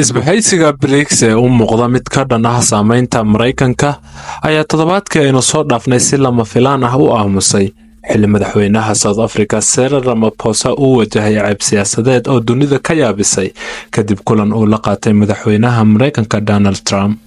Isbahaysiga BRICS ee u muuqda mid ka dhan ah saameynta Maraykanka ayaa toddobaadkii aynu soo dhaafnay si lama filaan ah u aamusay xilli madaxweynaha South Africa Cyril Ramaphosa uu wajahay ceeb siyaasadeed oo dunida ka yaabisay kadib kulan uu la qaatay madaxweynaha Maraykanka Donald Trump.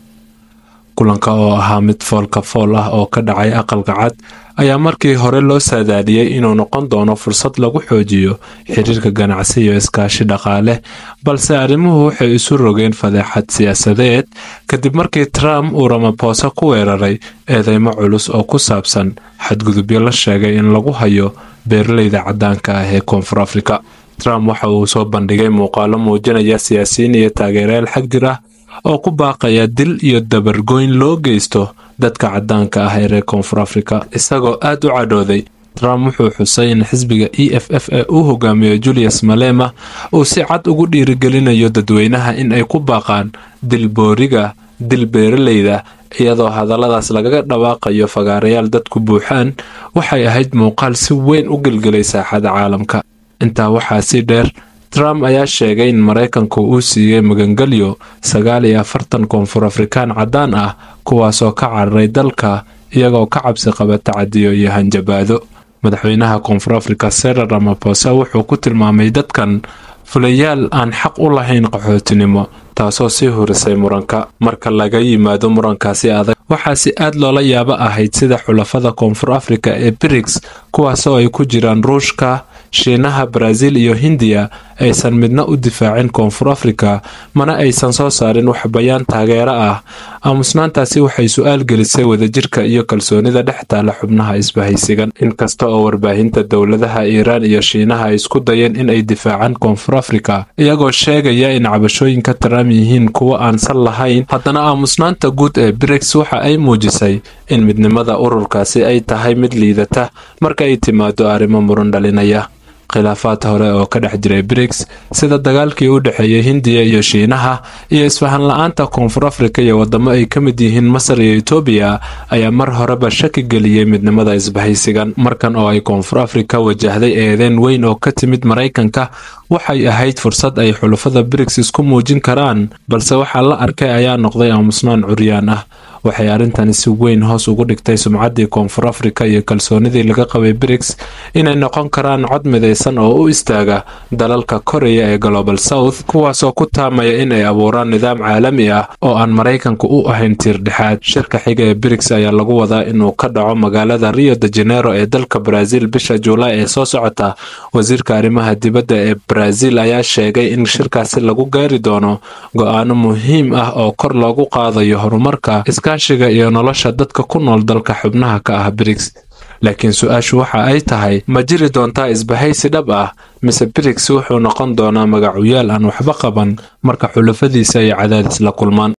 Kulanka oo ahaa mid foolka fool ah oo ka dhacay Aqalka Cad ayaa markii hore loo saadaaliyey inuu noqon doono fursad lagu xoojiyo xiriirka ganacsi iyo iskaashi dhaqaale, balse arrimuhu waxay isu rogeen fadeexad siyaasadeed kadib markii Trump uu Ramaphosa ku weeraray eedeymo culus oo ku saabsan xadgudubyo la sheegay in lagu hayo beeraleyda caddaanka ah ee Koonfur Afrika. Trump waxa uu soo bandhigay muuqaalo muujinaya siyaasiyiin iyo taageerayaal xag jir ah oo ku baaqaya dil iyo dabargoyn loo geysto dadka caddaanka ah ee reer Koonfur Afrika. Isagoo aad u cadhooday, Trump wuxuu xusay in xisbiga EFF ee uu hogaamiyo Julius Malema uu si cad ugu dhiirigelinayo dadweynaha in ay ku baaqaan dil booriga, dil beeraleyda, iyadoo hadalladaas lagaga dhawaaqayo fagaarayaal dadku buuxaan. Waxay ahayd muuqaal si weyn u gelgelay saaxada caalamka. Intaa waxaa si dheer, Trump ayaa sheegay in Maraykanku uu siiyey magangelyo 49 Koonfur Afrikaan caddaan ah, kuwaasoo ka cararay dalka iyagoo ka cabsi qaba tacadiyo iyo hanjabaado. Madaxweynaha Koonfur Afrika Cyril Ramaphosa wuxuu ku tilmaamay dadkan fulayaal aan xaq u lahayn qaxootinimo, taasoo sii hurisay muranka. Marka laga yimaado murankaasi adag, waxaa si aad loola yaabo ahayd sida xulafada Koonfur Afrika ee BRICS, kuwaasoo ay ku jiraan Ruushka, Shiinaha, Brazil iyo Hindiya, aysan midna u difaacin Koonfur Afrika, mana aysan soo saarin wax bayaan taageero ah. Aamusnaantaasi waxay su-aal gelisay wadajirka iyo kalsoonida dhex taala xubnaha isbahaysigan. Inkasta oo warbaahinta dowladaha Iiraan iyo Shiinaha ay isku dayeen in ay difaacaan Koonfur Afrika iyagoo sheegaya in cabashooyinka Trump yihiin kuwo aan sal lahayn, haddana aamusnaanta guud ee BRICS waxa ay muujisay in midnimada ururkaasi ay tahay mid liidata marka ay timaado arrimo muran dhalinaya. Khilaafaad hore oo ka dhex jiray BRICS, sida dagaalkii u dhexeeyey Hindiya iyo Shiinaha iyo isfahan la-aanta Koonfur Afrika iyo wadamo ay ka mid yihiin Masar iyo Etoobiya, ayaa mar horeba shaki geliyey midnimada isbahaysigan. Markan oo ay Koonfur Afrika wajahday eedeyn weyn oo ka timid Maraykanka, waxay ahayd fursad ay xulafada BRICS isku muujin karaan, balse waxaa la arkay ayaa noqday aamusnaan curyaan ah. Waxay arrintani si weyn hoos ugu dhigtay sumcaddii Koonfur Afrika iyo kalsoonidii laga qabay BRICS inay noqon karaan cod midaysan oo u istaaga dalalka Koreya ee Global South, kuwaasoo ku taamaya in ay abuuraan nidaam caalami ah oo aan Maraykanku u ahayn tiir dhexaad. Shirka xiga ee BRICS ayaa lagu wadaa inuu ka dhaco magaalada Rio de Janeiro ee dalka Brazil bisha Juulaay ee soo socota. Wasiirka arrimaha dibadda ee Brazil ayaa sheegay in shirkaasi lagu gaari doono go'aano muhiim ah oo kor loogu qaadayo horumarka, iskaashiga iyo nolosha dadka ku nool dalka xubnaha ka ah BRICS. Laakiin su-aashu waxa ay tahay, ma jiri doontaa isbahaysi dhab ah, mise BRICS wuxuu noqon doonaa magacuyaal aan waxba qaban marka xulafadiisa ay cadaadis la kulmaan?